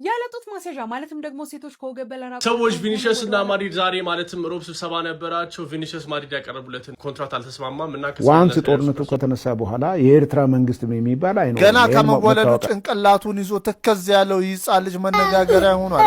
ያለ ጡት ማስያዣ ማለትም ደግሞ ሴቶች ከወገብ በላይ ሰዎች ቪኒሽስ እና ማድሪድ ዛሬ ማለትም ሮብ ስብሰባ ነበራቸው። ቪኒሽስ ማድሪድ ያቀረቡለትን ኮንትራት አልተስማማም እና Once ከስምምነት ጦርነቱ ከተነሳ በኋላ የኤርትራ መንግስት የሚባል አይኖርም። ገና ይሄን ከመወለዱ መታወቅ ጭንቅላቱን ይዞ ትከዝ ያለው ይህ ህፃን ልጅ መነጋገሪያ ሆኗል።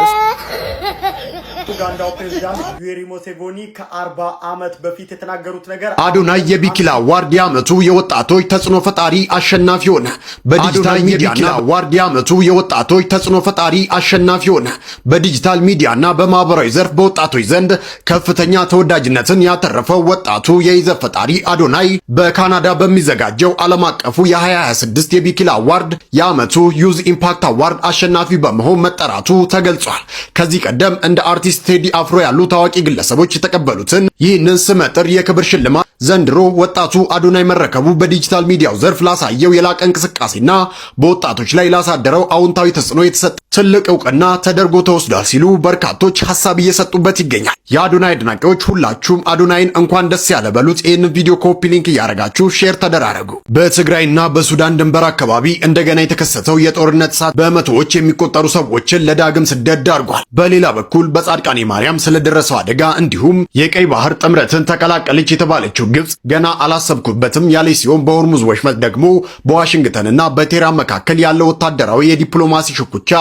ኡጋንዳው ፕሬዚዳንት ዩዌሪ ሙሴቬኒ ከ40 ዓመት በፊት የተናገሩት ነገር አዶናይ የቢኪላ Award የዓመቱ የወጣቶች ተጽዕኖ ፈጣሪ አሸናፊ ሆነ። በዲጂታል ሚዲያና Award የዓመቱ የወጣቶች ተጽዕኖ ፈጣሪ አሸናፊ ሆነ። በዲጂታል ሚዲያና በማህበራዊ ዘርፍ በወጣቶች ዘንድ ከፍተኛ ተወዳጅነትን ያተረፈው ወጣቱ የይዘት ፈጣሪ አዶናይ በካናዳ በሚዘጋጀው ዓለም አቀፉ የ2026 የቢኪላ Award የዓመቱ Youth Impact Award አሸናፊ በመሆን መጠራቱ ተገልጿል። ከዚህ ቀደም እንደ አርቲስት ቴዲ አፍሮ ያሉ ታዋቂ ግለሰቦች የተቀበሉትን ይህንን ስመጥር የክብር ሽልማት ዘንድሮ ወጣቱ አዶናይ መረከቡ በዲጂታል ሚዲያው ዘርፍ ላሳየው የላቀ እንቅስቃሴና በወጣቶች ላይ ላሳደረው አዎንታዊ ተጽዕኖ የተሰጠ ትልቅ እውቅና ተደርጎ ተወስዷል ሲሉ በርካቶች ሀሳብ እየሰጡበት ይገኛል። የአዶናይ አድናቂዎች ሁላችሁም አዶናይን እንኳን ደስ ያለህ በሉት። ይህንን ቪዲዮ copy link እያደረጋችሁ share ተደራረጉ። በትግራይና በሱዳን ድንበር አካባቢ እንደገና የተከሰተው የጦርነት እሳት በመቶዎች የሚቆጠሩ ሰዎችን ለዳግም ስደት ዳርጓል። በሌላ በኩል በጻድቃኔ ማርያም ስለደረሰው አደጋ እንዲሁም የቀይ ባህር ጥምረትን ተቀላቀለች የተባለችው ግብጽ ገና አላሰብኩበትም ያለች ሲሆን፣ በሆርሙዝ ወሽመጥ ደግሞ በዋሽንግተንና በቴህራን መካከል ያለው ወታደራዊ የዲፕሎማሲ ሽኩቻ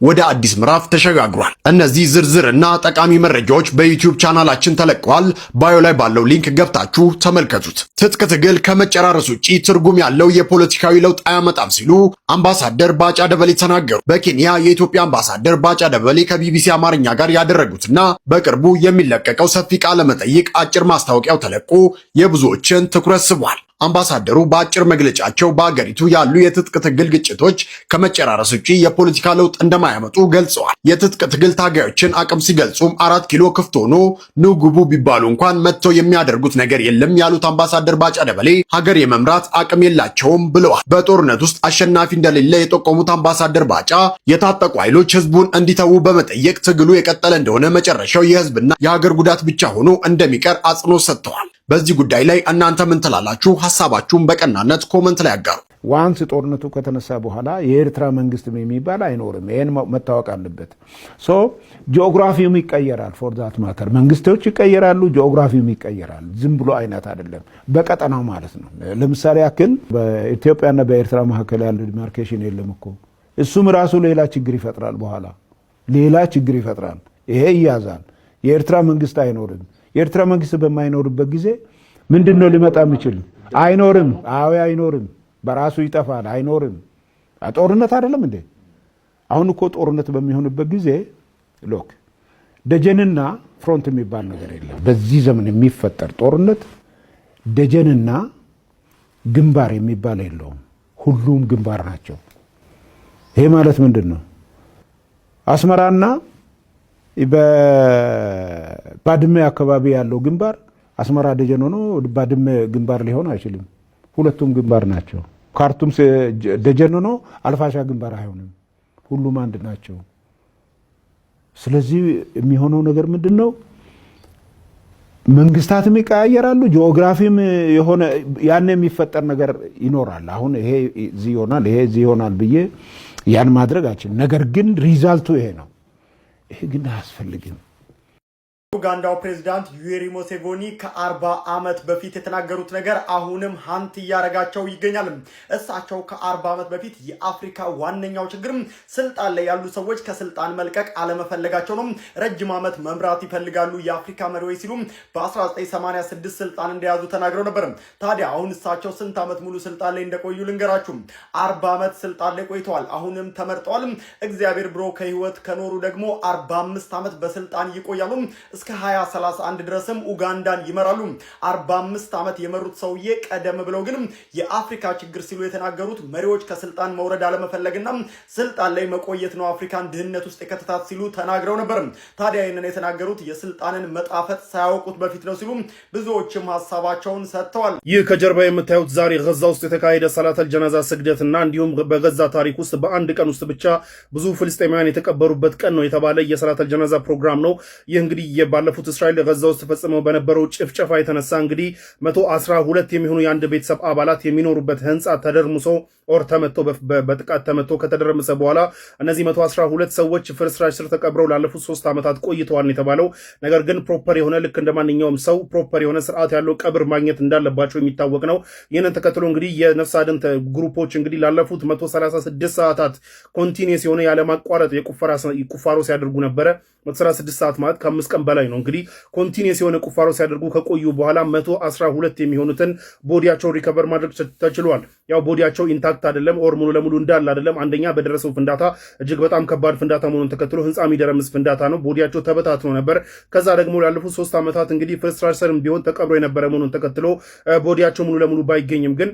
ወደ አዲስ ምዕራፍ ተሸጋግሯል። እነዚህ ዝርዝርና ጠቃሚ መረጃዎች በ YouTube ቻናላችን ተለቀዋል። Bio ላይ ባለው link ገብታችሁ ተመልከቱት። ትጥቅ ትግል ከመጨራረስ ውጪ ትርጉም ያለው የፖለቲካዊ ለውጥ አያመጣም ሲሉ አምባሳደር ባጫ ደበሌ ተናገሩ። በኬንያ የኢትዮጵያ አምባሳደር ባጫ ደበሌ ከቢቢሲ አማርኛ ጋር ያደረጉትና በቅርቡ የሚለቀቀው ሰፊ ቃለ መጠይቅ አጭር ማስታወቂያው ተለቆ የብዙዎችን ትኩረት ስቧል። አምባሳደሩ በአጭር መግለጫቸው በአገሪቱ ያሉ የትጥቅ ትግል ግጭቶች ከመጨራረስ ውጪ የፖለቲካ ለውጥ እንደማያመጡ ገልጸዋል። የትጥቅ ትግል ታጋዮችን አቅም ሲገልጹም አራት ኪሎ ክፍት ሆኖ ኑ ግቡ ቢባሉ እንኳን መጥተው የሚያደርጉት ነገር የለም ያሉት አምባሳደር ባጫ ደበሌ ሀገር የመምራት አቅም የላቸውም ብለዋል። በጦርነት ውስጥ አሸናፊ እንደሌለ የጠቆሙት አምባሳደር ባጫ የታጠቁ ኃይሎች ህዝቡን እንዲተዉ በመጠየቅ ትግሉ የቀጠለ እንደሆነ መጨረሻው የህዝብና የሀገር ጉዳት ብቻ ሆኖ እንደሚቀር አጽንኦት ሰጥተዋል። በዚህ ጉዳይ ላይ እናንተ ምን ትላላችሁ? ሀሳባችሁን በቀናነት comment ላይ አጋሩ። Once ጦርነቱ ከተነሳ በኋላ የኤርትራ መንግስት የሚባል አይኖርም። ይህን መታወቅ አለበት። So ጂኦግራፊውም ይቀየራል። For that matter መንግስቶች ይቀየራሉ፣ ጂኦግራፊውም ይቀየራል። ዝም ብሎ አይነት አይደለም፣ በቀጠናው ማለት ነው። ለምሳሌ ያክል በኢትዮጵያና በኤርትራ መካከል ያለው demarcation የለም እኮ። እሱም ራሱ ሌላ ችግር ይፈጥራል። በኋላ ሌላ ችግር ይፈጥራል። ይሄ ይያዛል። የኤርትራ መንግስት አይኖርም። የኤርትራ መንግስት በማይኖርበት ጊዜ ምንድን ነው ሊመጣ የሚችል? አይኖርም። አዎ አይኖርም። በራሱ ይጠፋል። አይኖርም። ጦርነት አይደለም እንዴ? አሁን እኮ ጦርነት በሚሆንበት ጊዜ look፣ ደጀንና front የሚባል ነገር የለም። በዚህ ዘመን የሚፈጠር ጦርነት ደጀንና ግንባር የሚባል የለውም። ሁሉም ግንባር ናቸው። ይሄ ማለት ምንድን ነው? አስመራና በባድመ አካባቢ ያለው ግንባር አስመራ ደጀን ሆኖ ባድመ ግንባር ሊሆን አይችልም። ሁለቱም ግንባር ናቸው። ካርቱም ደጀን ሆኖ አልፋሽጋ ግንባር አይሆንም። ሁሉም አንድ ናቸው። ስለዚህ የሚሆነው ነገር ምንድን ነው? መንግስታትም ይቀያየራሉ፣ ጂኦግራፊም የሆነ ያን የሚፈጠር ነገር ይኖራል። አሁን ይሄ እዚህ ይሆናል፣ ይሄ እዚህ ይሆናል ብዬ ያን ማድረግ አልችልም። ነገር ግን result ኡ ይሄ ነው። ይሄ ግን አያስፈልግም። ኡጋንዳው ፕሬዚዳንት ዩዌሪ ሙሴቬኒ ከ40 ዓመት በፊት የተናገሩት ነገር አሁንም haunt እያደረጋቸው ይገኛል። እሳቸው ከ40 ዓመት በፊት የአፍሪካ ዋነኛው ችግር ስልጣን ላይ ያሉ ሰዎች ከስልጣን መልቀቅ አለመፈለጋቸው ነው፣ ረጅም ዓመት መምራት ይፈልጋሉ የአፍሪካ መሪዎች ሲሉ በ1986 ስልጣን እንደያዙ ተናግረው ነበር። ታዲያ አሁን እሳቸው ስንት ዓመት ሙሉ ስልጣን ላይ እንደቆዩ ልንገራችሁ። 40 ዓመት ስልጣን ላይ ቆይተዋል። አሁንም ተመርጠዋል። እግዚአብሔር ብሎ ከህይወት ከኖሩ ደግሞ 45 ዓመት በስልጣን ይቆያሉ። እስከ 2031 ድረስም ኡጋንዳን ይመራሉ። 45 ዓመት የመሩት ሰውዬ ቀደም ብለው ግን የአፍሪካ ችግር ሲሉ የተናገሩት መሪዎች ከስልጣን መውረድ አለመፈለግና ስልጣን ላይ መቆየት ነው አፍሪካን ድህነት ውስጥ የከተታት ሲሉ ተናግረው ነበር። ታዲያ ይህንን የተናገሩት የስልጣንን መጣፈጥ ሳያውቁት በፊት ነው ሲሉ ብዙዎችም ሀሳባቸውን ሰጥተዋል። ይህ ከጀርባ የምታዩት ዛሬ ጋዛ ውስጥ የተካሄደ ሰላተል ጀናዛ ስግደትና እንዲሁም በጋዛ ታሪክ ውስጥ በአንድ ቀን ውስጥ ብቻ ብዙ ፍልስጤማውያን የተቀበሩበት ቀን ነው የተባለ የሰላተል ጀናዛ ፕሮግራም ነው። ይህ እንግዲህ ባለፉት እስራኤል ጋዛ ውስጥ ፈጽመው በነበረው ጭፍጨፋ የተነሳ እንግዲህ 112 የሚሆኑ የአንድ ቤተሰብ አባላት የሚኖሩበት ህንፃ ተደርምሶ or ተመቶ፣ በጥቃት ተመቶ ከተደረመሰ በኋላ እነዚህ 112 ሰዎች ፍርስራሽ ስር ተቀብረው ላለፉት 3 ዓመታት ቆይተዋል ነው የተባለው። ነገር ግን proper የሆነ፣ ልክ እንደ ማንኛውም ሰው proper የሆነ ስርዓት ያለው ቀብር ማግኘት እንዳለባቸው የሚታወቅ ነው። ይህንን ተከትሎ እንግዲህ የነፍስ አድን group ኦች እንግዲህ ላለፉት 136 ሰዓታት continuous የሆነ ያለማቋረጥ ቁፋሮ ሲያደርጉ ነበረ። 136 ሰዓት ማለት ከ5 ቀን በላይ ነው። እንግዲህ continuous የሆነ ቁፋሮ ሲያደርጉ ከቆዩ በኋላ 112 የሚሆኑትን body ያቸውን recover ማድረግ ተችሏል። ያው body ያቸው intact አይደለም or ሙሉ ለሙሉ እንዳለ አይደለም። አንደኛ በደረሰው ፍንዳታ፣ እጅግ በጣም ከባድ ፍንዳታ መሆኑን ተከትሎ ህንፃ የሚደረምስ ፍንዳታ ነው። Body ያቸው ተበታትኖ ነበር። ከዛ ደግሞ ላለፉት 3 ዓመታት እንግዲህ ፍርስራሽ ስርም ቢሆን ተቀብሮ የነበረ መሆኑን ተከትሎ body ያቸው ሙሉ ለሙሉ ባይገኝም ግን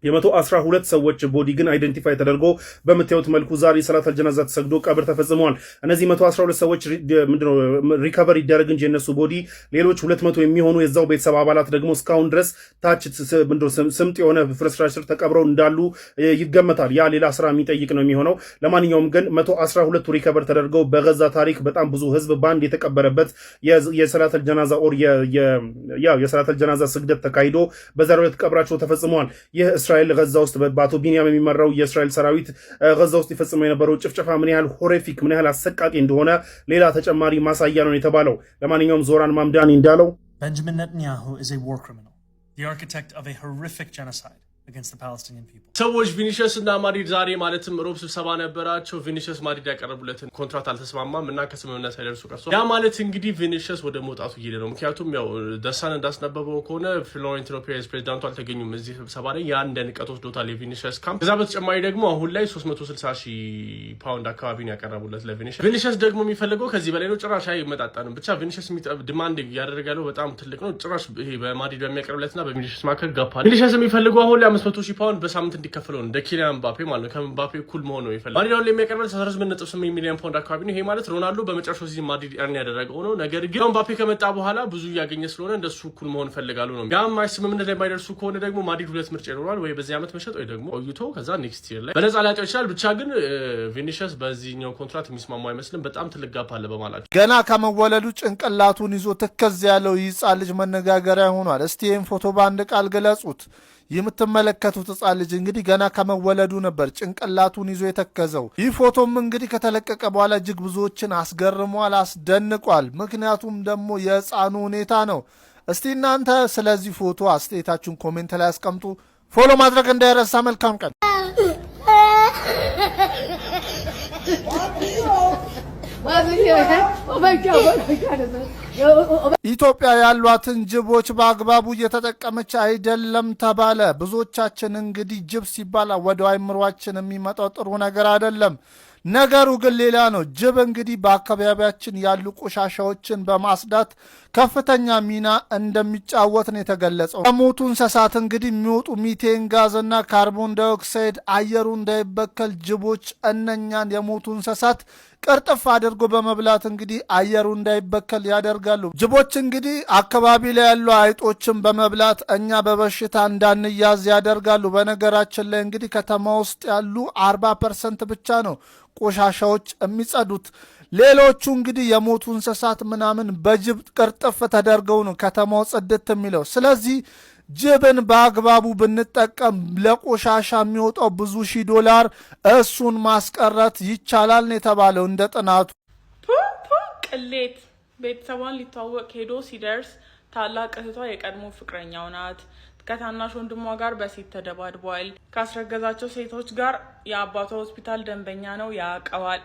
የ112 ሰዎች body ግን identify ተደርጎ በምታዩት መልኩ ዛሬ ሰላተል ጀናዛ ተሰግዶ ቀብር ተፈጽመዋል። እነዚህ 112 ሰዎች ምንድነው recover ይደረግ እንጂ የነሱ body፣ ሌሎች 200 የሚሆኑ የዛው ቤተሰብ አባላት ደግሞ እስካሁን ድረስ ታች ስምጥ የሆነ ፍርስራሽ ስር ተቀብረው እንዳሉ ይገመታል። ያ ሌላ ስራ የሚጠይቅ ነው የሚሆነው። ለማንኛውም ግን 112ቱ recover ተደርገው በጋዛ ታሪክ በጣም ብዙ ህዝብ በአንድ የተቀበረበት የሰላተል ጀናዛ or የሰላተል ጀናዛ ስግደት ተካሂዶ በዛሬው ዕለት ቀብራቸው ተፈጽመዋል። ይህ እስራኤል ጋዛ ውስጥ በአቶ ቢንያም የሚመራው የእስራኤል ሰራዊት ጋዛ ውስጥ ይፈጽመው የነበረው ጭፍጨፋ ምን ያህል horrific፣ ምን ያህል አሰቃቂ እንደሆነ ሌላ ተጨማሪ ማሳያ ነው የተባለው። ለማንኛውም ዞራን ማምዳኒ እንዳለው Benjamin Netanyahu is a war criminal, the architect of a horrific genocide against the Palestinian people. ሰዎች ቪኒሽስ እና ማድሪድ ዛሬ ማለትም ሮብ ስብሰባ ነበራቸው። ቪኒሽስ ማድሪድ ያቀረቡለትን ኮንትራት አልተስማማም እና ከስምምነት ሳይደርሱ ቀርቷል። ያ ማለት እንግዲህ ቪኒሽስ ወደ መውጣቱ እየሄደ ነው። ምክንያቱም ያው The Sun እንዳስነበበው ከሆነ ፍሎሬንቲኖ ፔሬዝ ፕሬዚዳንቱ አልተገኙም እዚህ ስብሰባ ላይ። ያ እንደ ንቀት ወስዶታል የቪኒሽስ ካምፕ። ከዛ በተጨማሪ ደግሞ አሁን ላይ 360 ሺህ ፓውንድ አካባቢ ነው ያቀረቡለት ለቪኒሽስ። ቪኒሽስ ደግሞ የሚፈልገው ከዚህ በላይ ነው። ጭራሽ አይመጣጠንም። ብቻ ቪኒሽስ demand እያደረገ ያለው በጣም ትልቅ ነው። ጭራሽ ይሄ በማድሪድ በሚያቀርብለትና በቪኒሽስ መካከል gap አለ። ቪኒሽስ የሚፈልገው አሁን ላይ 500 ሺህ ፓውንድ በሳምንት እንዲከፈለው ነው። እንደ ኪሊያን ምባፔ ማለት ነው። ከምባፔ እኩል መሆን ነው የሚፈልገው። ማድሪድ አሁን ላይ የሚያቀርብለት 18.8 ሚሊዮን ፓውንድ አካባቢ ነው። ይሄ ማለት ሮናልዶ በመጨረሻው season ማድሪድ earn ያደረገው ነው። ነገር ግን ምባፔ ከመጣ በኋላ ብዙ እያገኘ ስለሆነ እንደሱ እኩል መሆን እፈልጋለሁ ነው። ያም ስምምነት ላይ የማይደርሱ ከሆነ ደግሞ ማድሪድ ሁለት ምርጫ ይኖረዋል። ወይ በዚህ ዓመት መሸጥ ወይ ደግሞ ቆይቶ ከዛ next year ላይ በነፃ ሊያጣው ይችላል። ብቻ ግን ቪኒሽስ በዚህኛው ኮንትራት የሚስማሙ አይመስልም። በጣም ትልቅ gap አለ በማላቸው። ገና ከመወለዱ ጭንቅላቱን ይዞ ትክዝ ያለው ይህ ሕፃን ልጅ መነጋገሪያ ሆኗል። እስቲ ይህን ፎቶ በአንድ ቃል ግለጹት። የምትመለከቱት ሕፃን ልጅ እንግዲህ ገና ከመወለዱ ነበር ጭንቅላቱን ይዞ የተከዘው። ይህ ፎቶም እንግዲህ ከተለቀቀ በኋላ እጅግ ብዙዎችን አስገርሟል፣ አስደንቋል። ምክንያቱም ደግሞ የሕፃኑ ሁኔታ ነው። እስቲ እናንተ ስለዚህ ፎቶ አስተያየታችሁን comment ላይ አስቀምጡ። Follow ማድረግ እንዳይረሳ። መልካም ቀን። Oh my God, oh my God. ኢትዮጵያ ያሏትን ጅቦች በአግባቡ እየተጠቀመች አይደለም ተባለ። ብዙዎቻችን እንግዲህ ጅብ ሲባል ወደ አይምሯችን የሚመጣው ጥሩ ነገር አይደለም። ነገሩ ግን ሌላ ነው። ጅብ እንግዲህ በአካባቢያችን ያሉ ቆሻሻዎችን በማጽዳት ከፍተኛ ሚና እንደሚጫወት ነው የተገለጸው። ከሞቱ እንስሳት እንግዲህ የሚወጡ ሚቴን ጋዝና ካርቦን ዳይኦክሳይድ አየሩ እንዳይበከል ጅቦች እነኛን የሞቱ እንስሳት ቅርጥፍ አድርጎ በመብላት እንግዲህ አየሩ እንዳይበከል ያደርጋሉ። ጅቦች እንግዲህ አካባቢ ላይ ያሉ አይጦችን በመብላት እኛ በበሽታ እንዳንያዝ ያደርጋሉ። በነገራችን ላይ እንግዲህ ከተማ ውስጥ ያሉ 40% ብቻ ነው ቆሻሻዎች የሚጸዱት። ሌሎቹ እንግዲህ የሞቱ እንስሳት ምናምን በጅብ ቅርጥፍ ተደርገው ነው ከተማው ጽድት የሚለው። ስለዚህ ጅብን በአግባቡ ብንጠቀም ለቆሻሻ የሚወጣው ብዙ ሺህ ዶላር እሱን ማስቀረት ይቻላል ነው የተባለው እንደ ጥናቱ። ፑ ቅሌት! ቤተሰቧን ሊተዋወቅ ሄዶ ሲደርስ ታላቅ እህቷ የቀድሞ ፍቅረኛው ናት። ከታናሽ ወንድሟ ጋር በሴት ተደባድቧል። ካስረገዛቸው ሴቶች ጋር የአባቷ ሆስፒታል ደንበኛ ነው፣ ያውቀዋል።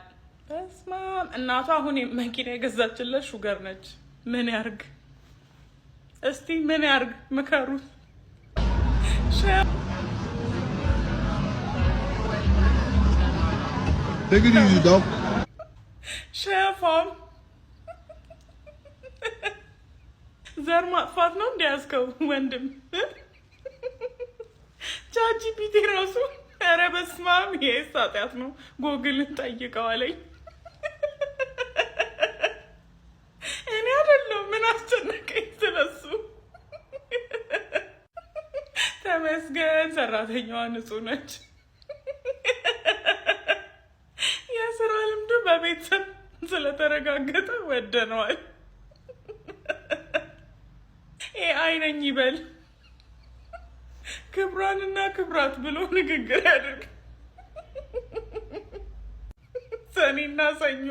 በስማም! እናቷ አሁን መኪና የገዛችለት sugar ነች። ምን ያርግ እስቲ? ምን ያርግ? ምከሩት። Take it easy, dog. ሸፋም ዘር ማጥፋት ነው እንዲያዝከው ወንድም። ChatGPT ራሱ ኧረ በስመ አብ ይሄስ ኃጢአት ነው፣ ጎግልን ጠይቀው አለኝ። እኔ አይደለሁም፣ ምን አስጨነቀኝ ስለሱ። ተመስገን ሰራተኛዋ ንጹህ ነች። የስራ ልምዱ በቤተሰብ ስለተረጋገጠ ወደነዋል። AI ነኝ ይበል። ክብሯንና ክብራት ብሎ ንግግር ያድርግ። ሰኔና ሰኞ።